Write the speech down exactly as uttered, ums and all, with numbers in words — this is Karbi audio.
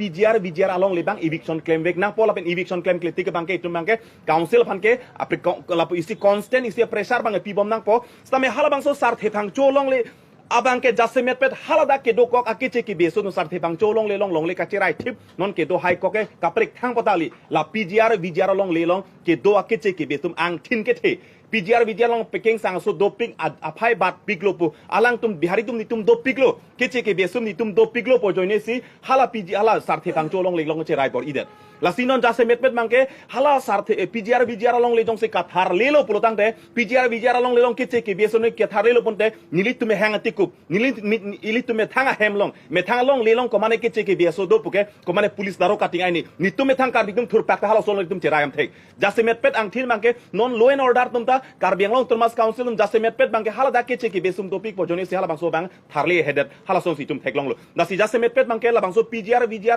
P G R V G R alongle abang eviction klemvek nangpo, lapen eviction klemkle tik abangke itum abangke council aphan ke apri ko- lapu isi constant isi pressure abang pibom nangpo. Sitame halabangso Sarthe Phangcho alongle abangke jasemetpet haladak kedokok akeche kebe ason Sarthe Phangcho alongle along longle kacherai thip non kedo haikok ke kaprek thang potali la P G R V G R alongle along kedo akeche kebe atum angthin kethe. P G R V G R along pekengsang aso dopik a- aphai bat piklo pu. Alangtum Bihari atum netum dopiklo. Keche kebe ason netum dopiklo pu ajoine si hala P G hala Sarthe Phangcho alongle along cherai bor-idet. Lasi non jasemetpet abangke hala Sarthe eh, P G R V G R alongle jongsi katharlelo pulo tangte P G R V G R alongle along keche kebe ason katharlelo ponte nelitum mehang atikup. Neli ni- ni- ilitum methang ahem along, methang alongle along komane keche kebe aso do puke, komane police daro cutting aini. Netum methang Karbi atum thurpak ta halaso along netum cherai amthek. Jasemetpet angthin abangke non law and order atum ta Karbi Anglong Autonomous Council atum jasemetpet abangke haladak keche kebe ason dopik pu ajoine si halabangso abang tharle hedet halason si itum theklonglo. Lasi jasemetpet abangke labangso P G R V G R